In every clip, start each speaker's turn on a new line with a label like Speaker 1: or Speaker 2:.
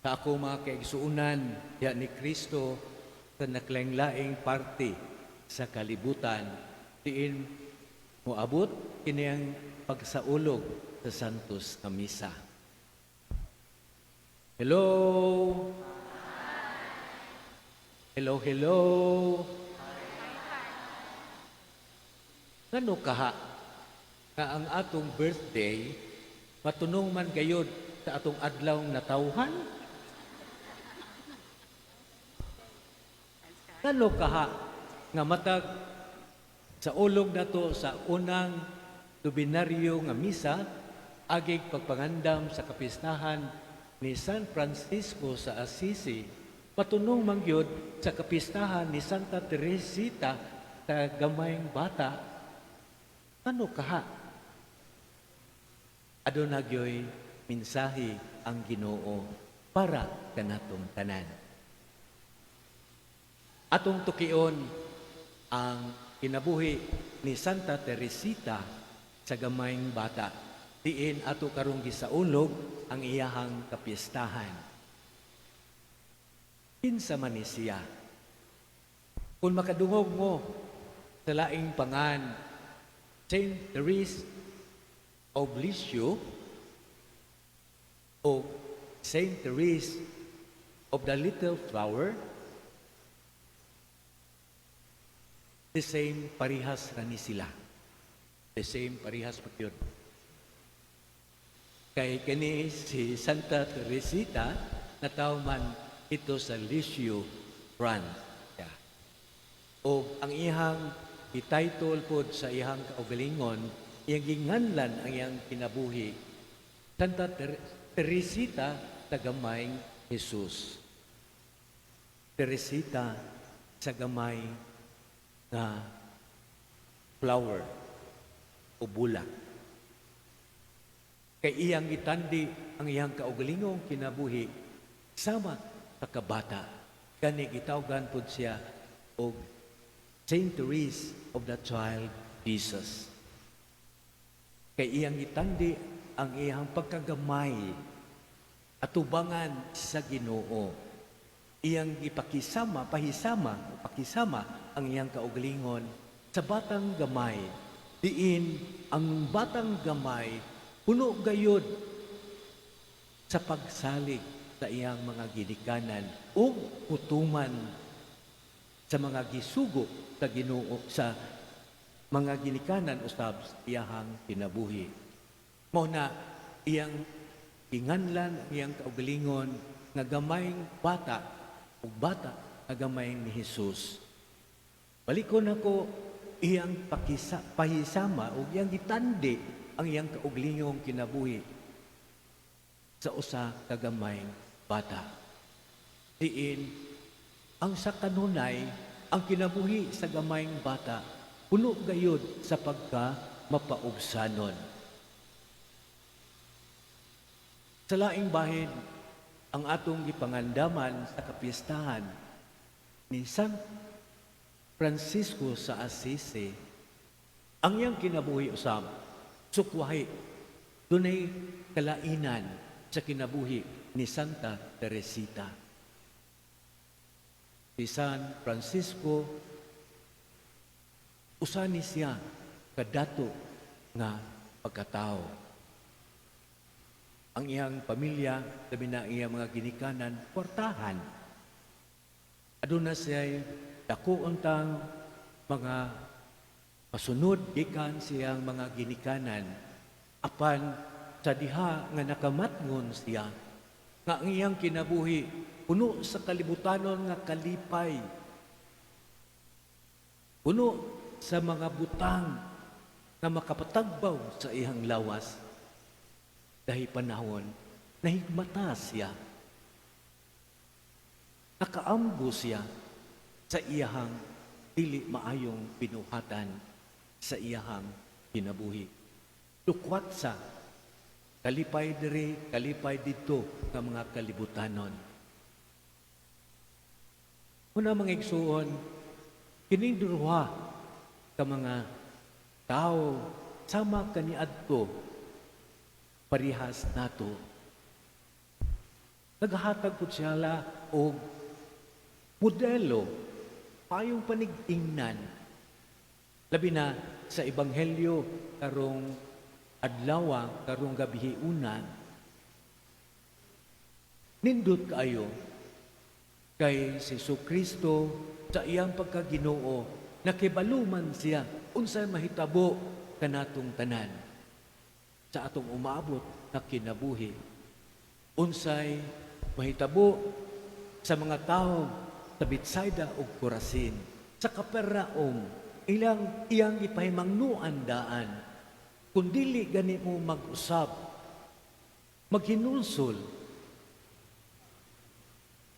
Speaker 1: Sa ako mga kaigsuunan diha ni Kristo sa naklaing-laing parte sa kalibutan, diin moabot kini ang pagsaulog sa Santos nga Misa. Hello! Hello, hello! Ngano kaha nga ang atong birthday matunong man gayod sa atong adlaw natawhan? Ngano kaha nga matag sa ulog nato sa unang nobinaryo nga misa agig pagpangandam sa kapistahan ni San Francisco sa Assisi, patunong man gyud sa kapistahan ni Santa Teresita sa gamayng bata? Ngano kaha? Aduna gyoy mensahe ang Ginoo para kanatong tanan. Atong tukion ang kinabuhi ni Santa Teresita sa gamayng bata. Diin ato karong gisaulog ang iyahang kapiestahan. Kinsa man ni siya? Kung makadungog mo sa laing pangan, Saint Therese of Lisieux o Saint Therese of the Little Flower, the same parihas ra ni sila. The same parihas pa yun. Kay kini si Santa Teresita nataw man ito sa Lisieux, France. Yeah. O ang iyang i-title pod sa iyang kaugalingon, iyang ginganlan ang iyang kinabuhi, Santa Teresita sa gamayng Jesus. Teresita sa gamay nga flower o bulak. Kay iyang gitandi ang iyang kaugalingong kinabuhi sama sa kabata. Gani gitawgan pod siya og Saint Therese of the Child Jesus. Kay iyang gitandi ang iyang pagkagamay atubangan sa Ginoo. Iyang ipakisama, pahisama, pakisama ang iyang kaugalingon sa batang gamay. Diin ang batang gamay puno gayod sa pagsalig sa iyang mga ginikanan ug putuman sa mga gisugo sa Ginoo sa mga ginikanan usab sa iyahang kinabuhi. Mao na iyang ginganlan ang iyang kaugalingon nga gamayng bata ug bata nga gamay ni Jesus. Balikon ako iyang pahisama ug iyang gitandi ang iyang kaugalingong kinabuhi sa usa ka gamayng bata. Diin ang sa kanunay ang kinabuhi sa gamayng bata puno gayod sa pagka mapaubsanon. Sa laing bahin, ang atong gipangandaman sa kapiestahan ni San Francisco sa Assisi, ang iyang kinabuhi usab sukwahi, dunay kalainan sa kinabuhi ni Santa Teresita. Si San Francisco, usa ni siya kadato nga pagkatao. Ang iyang pamilya, labi na ang iyang mga ginikanan, kwartahan. Aduna siya dako untang mga pasunod gikan siyang mga ginikanan, apan sa diha nga nakamatngon siya nga ang iyang kinabuhi puno sa kalibutanon nga kalipay, puno sa mga butang nga makapatagbaw sa iyang lawas. Dahil panahon nahigmata siya, nakaamgo siya sa iyahang dili maayong binuhatan sa iyahang kinabuhi. Dukwat sa kalipay diri, kalipay didto nga mga kalibutanon. Una mga igsuon, kining duha ka mga tao sama kaniadto parihas nato. Naghatag pud siya og modelo, payong panig-ingnan. Labi na sa Ebanghelyo karong adlaw, karong gabihiunan. Nindot kaayo kay si Kristo sa iyang pagkaginoo, nakibalo man siya unsay mahitabo kanatong tanan sa atong umaabot na kinabuhi, unsay mahitabo sa mga tao sa Betsaida ug Corazin, sa Capernaum. Iyang gipahimangnuan daan, kung dili gani mo mag-usab, maghinulsol,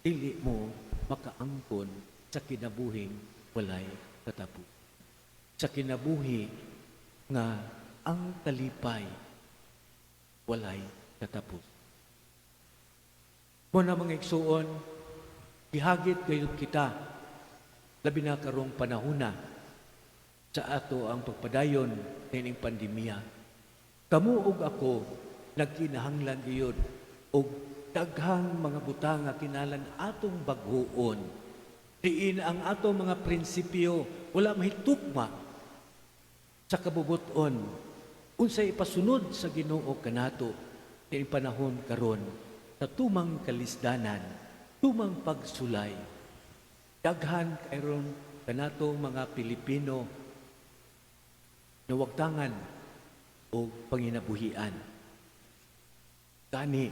Speaker 1: dili mo makaangkon sa kinabuhing walay katapos, sa kinabuhi nga ang kalipay walay katapos. Mao na, mga igsuon, gihagit gayud kita, labi na karong panahona sa ato ang pagpadayon niining pandemya. Kamo ug ako nagkinahanglan gayud og daghang mga butang nga kinahanglan atong bag-oon. Diin ang atong mga prinsipyo wala mahitugma sa kabubuton unsay ipasunod sa Ginoo kanato niining panahon karon sa tumang kalisdanan, tumang pagsulay. Daghan karon kanato mga Pilipino nawagtangan og panginabuhian. Gani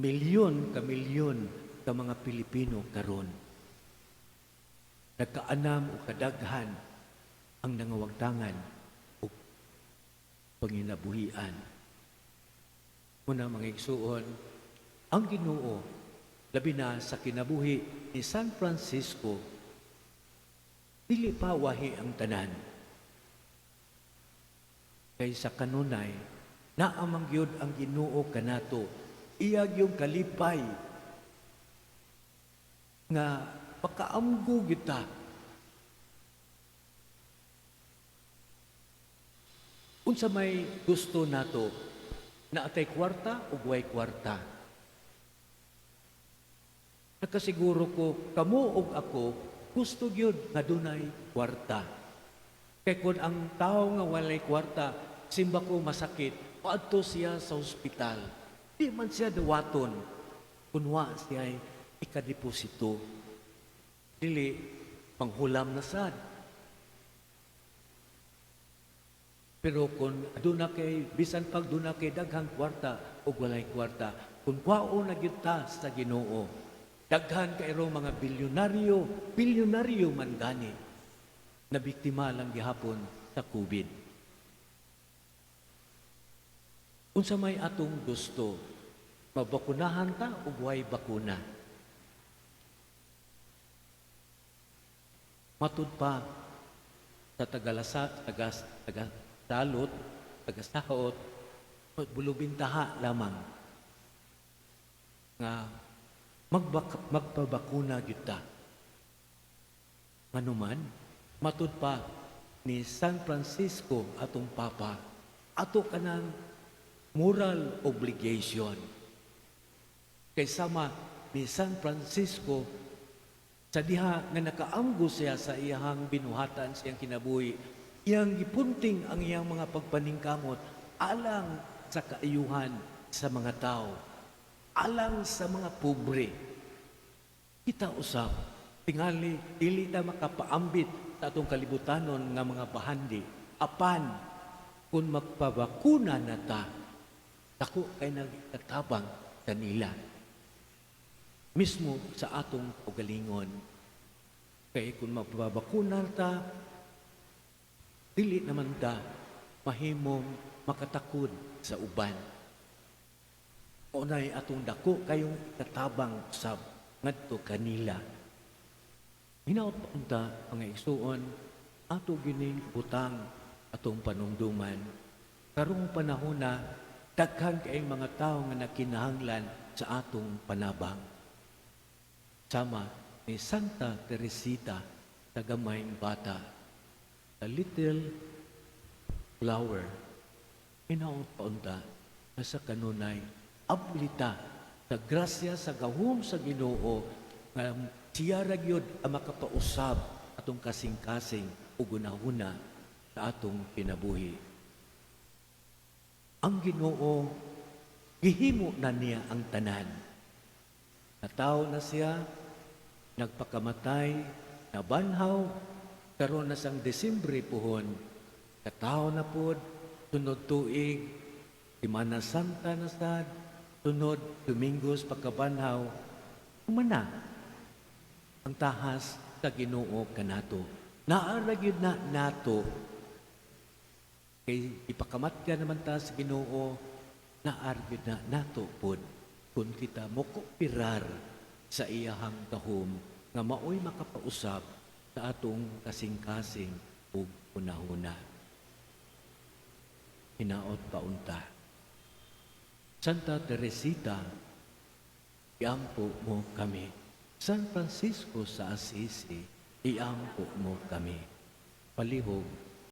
Speaker 1: milyon ka milyon ka mga Pilipino karon nagkaanam o kadaghan ang nangawagtangan og panginabuhian. Mao na, mga igsuon, ang Ginoo, labi na sa kinabuhi ni San Francisco, dili pa wahi ang tanan. Kay sa kanunay, naa man gyud ang Ginoo kanato, iya gyung kalipay nga makaamgo kita. Unsa may gusto nato, naa tay kwarta ug way kwarta? Nakasiguro ko kamo ug ako gusto gyud nga dunay kwarta. Kay kun ang tawo nga walay kwarta, simba ko masakit, moadto siya sa ospital. Di man siya dawaton kun wa siya ikadeposito. Dili panghulam na sad. Pero kung aduna kay bisan pag duna kay daghang kwarta o walay kwarta, kung kwaon na gyud ta sa Ginoo, daghan kay mga bilyonaryo, bilyonaryo man gani, na biktima lang gihapon sa COVID. Unsa may atong gusto, mabakunahan ta o way bakuna? Matud pa sa tagalasa, tagas, taga, salot, tagasahot, bulubintaha lamang nga magpabakuna gyud ta. Nganuman, matud pa ni San Francisco atong Papa, ato kanang moral obligation. Kay sama ni San Francisco, sa diha nga nakaamgo siya sa iyahang binuhatan sa iyang kinabuhi, iyang gipunting ang iyang mga pagpaningkamot alang sa kaayuhan sa mga tao, alang sa mga pobre. Kita usab, tingali dili ta makapaambit sa atong kalibutanon nga mga bahandi, apan kung magpabakuna na ta, dako kay nagkatabang kanila. Mismo sa atong kaugalingon. Kay kung magpabakuna ta, dili naman ta mahimong makatakod sa uban. Unay atong dako kayong katabang usab ngadto kanila. Hinaot pa unta, mga igsuon, ato gining butang atong panumduman. Karong panahon na daghan kayong mga tawo nga nakinahanglan sa atong panabang. Sama ni Santa Teresita sa gamayng bata, the little flower. Hinaot pa unta na sa kanunay ablita Sa grasya, sa gahom sa Ginoo nga siya ra gyud ang makapausab atong kasing-kasing ug hunahuna sa atong kinabuhi. Ang Ginoo, gihimo na niya ang tanan. Natawo na siya, nagpakamatay, nabanhaw, karon na sang Desembre puhon, katawo na pod, sunod tuig, Semana Santa na sad, sunod Domingos pagkabanhaw, humana ang tahas sa Ginoo kanato. Naa ra gyud na nato kay ipakamatga naman ta sa Ginoo, naa ra gyud na nato pod kung kita mokooperar sa iyahang gahom nga maoy makapausab sa atong kasing-kasing ug hunahuna. Hinaot paunta. Santa Teresita, iampo mo kami. San Francisco sa Assisi, iampo mo kami. Palihog.